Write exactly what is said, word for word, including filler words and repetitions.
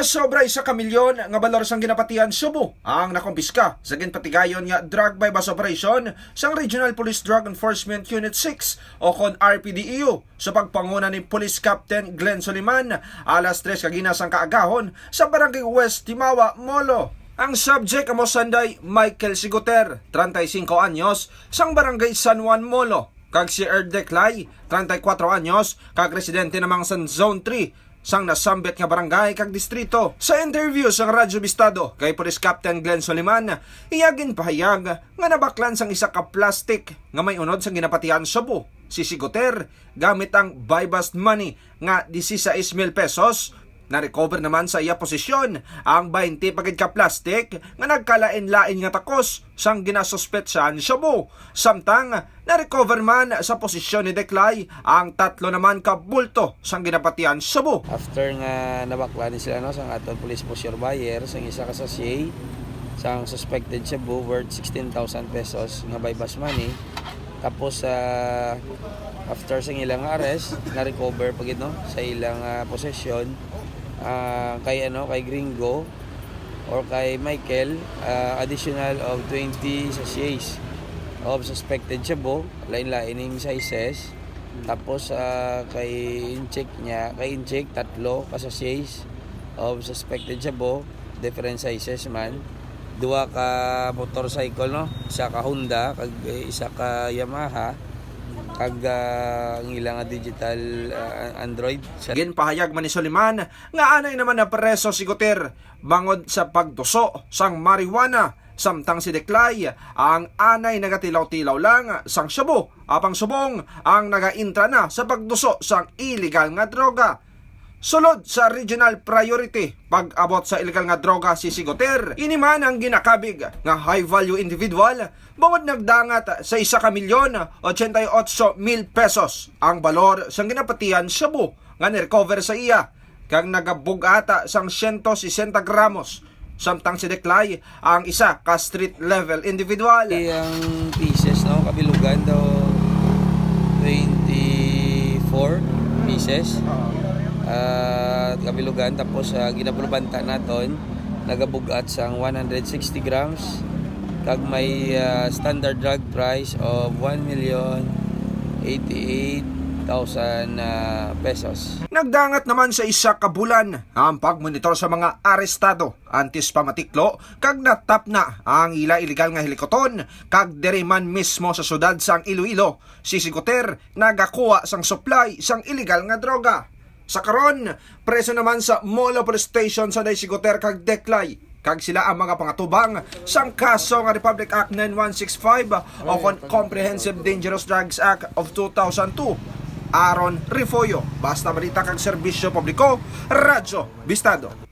Sobra isa ka milyon nga balor sang ginapatihan Shabu ang nakumpiska sa ginpatigayon nga drug buy-bust operation sang Regional Police Drug Enforcement Unit six o kon R P D E U sa pagpanguna ni Police Captain Glenn Soliman alas tres kagina sang kaagahon sa Barangay West Timawa, Molo. Ang subject amo sanday Michael Siguter, treinta y cinco anyos, sang Barangay San Juan, Molo, kag si Erd Declay, treinta y cuatro anyos, kag residente namang sang Zone three sang nasambit nga barangay kag distrito. Sa interview sang Radyo Bistado kay Police Captain Glenn Soliman, iya ginpahayag nga nabaklan sang isa ka plastic nga may unod sang ginapatihan Shabu si Siguter gamit ang buy-bust money nga dieciséis mil pesos. Na-recover naman sa iya posisyon ang baynte pa gid ka plastic nga nagkalain-lain nga takos sang ginasuspetsahan Shabu. Samtang na-recover man sa posisyon ni Declay ang tatlo naman ka bulto sang ginapatihan Shabu. After nga nabakla ni sila, no, sang aton police poseur buyer sang isa ka sachet sang suspected Shabu worth sixteen thousand pesos nga buy-bust money. Tapos, ah, after sang ilang arrest, na-recover pa gid, no, sa ilang, ah, possession, ah, kay, ano, kay Gringo or kay Michael, ah, additional of twenty sachets of suspected Shabu, lain-lain ning sizes. Tapos, ah, kay Incheck niya, kay Incheck, tatlo ka sachets of suspected Shabu, different sizes man. Duha ka motorcycle, no? Isa ka Honda, kag, eh, isa ka Yamaha, kag, ah, ang ila nga digital, ah, Android. Sa Ginpahayag man ni Soliman nga anay naman napreso si Guter bangod sa pagduso sang marijuana, samtang si Declay ang anay nagatilaw-tilaw lang sang shabu, apang subong ang nagaintra na sa pagduso sang iligal nga droga. Sulod sa regional priority, pag-abot sa iligal nga droga si Siguter, ini man ang ginakabig nga high-value individual, bangod nagdangat sa isa ka milyon ochenta y ocho mil pesos ang balor sang ginapatihan shabu nga ni-recover sa iya, kag nagabug-at sang siyento sesenta gramos, samtang si Declay ang isa ka street level individual. Ang pieces, no, kabilugan daw twenty-four pieces. Ah, kabilugan, tapos, ah, ginapulubanta naton, nagabug-at sang one hundred sixty grams, kag may, ah, standard drug price of one million eighty-eight thousand, ah, pesos. Nagdangat naman sa isa ka bulan ang pagmonitor sa mga arestado antes pa matiklo kag natapna ang ila iligal nga hilikoton, kag diri man mismo sa siyudad sang Iloilo, si Siguter nagakuha sang supply sang iligal nga droga. Sa karon, preso naman sa Molo Police Station sanday si Siguter kag Declay, kag sila ang mga pangatubang sang kaso nga Republic Act nine one six five o kon Comprehensive Dangerous Drugs Act of two thousand two aron Refugio. Basta balita kag serbisyo publiko, Radyo Bistado.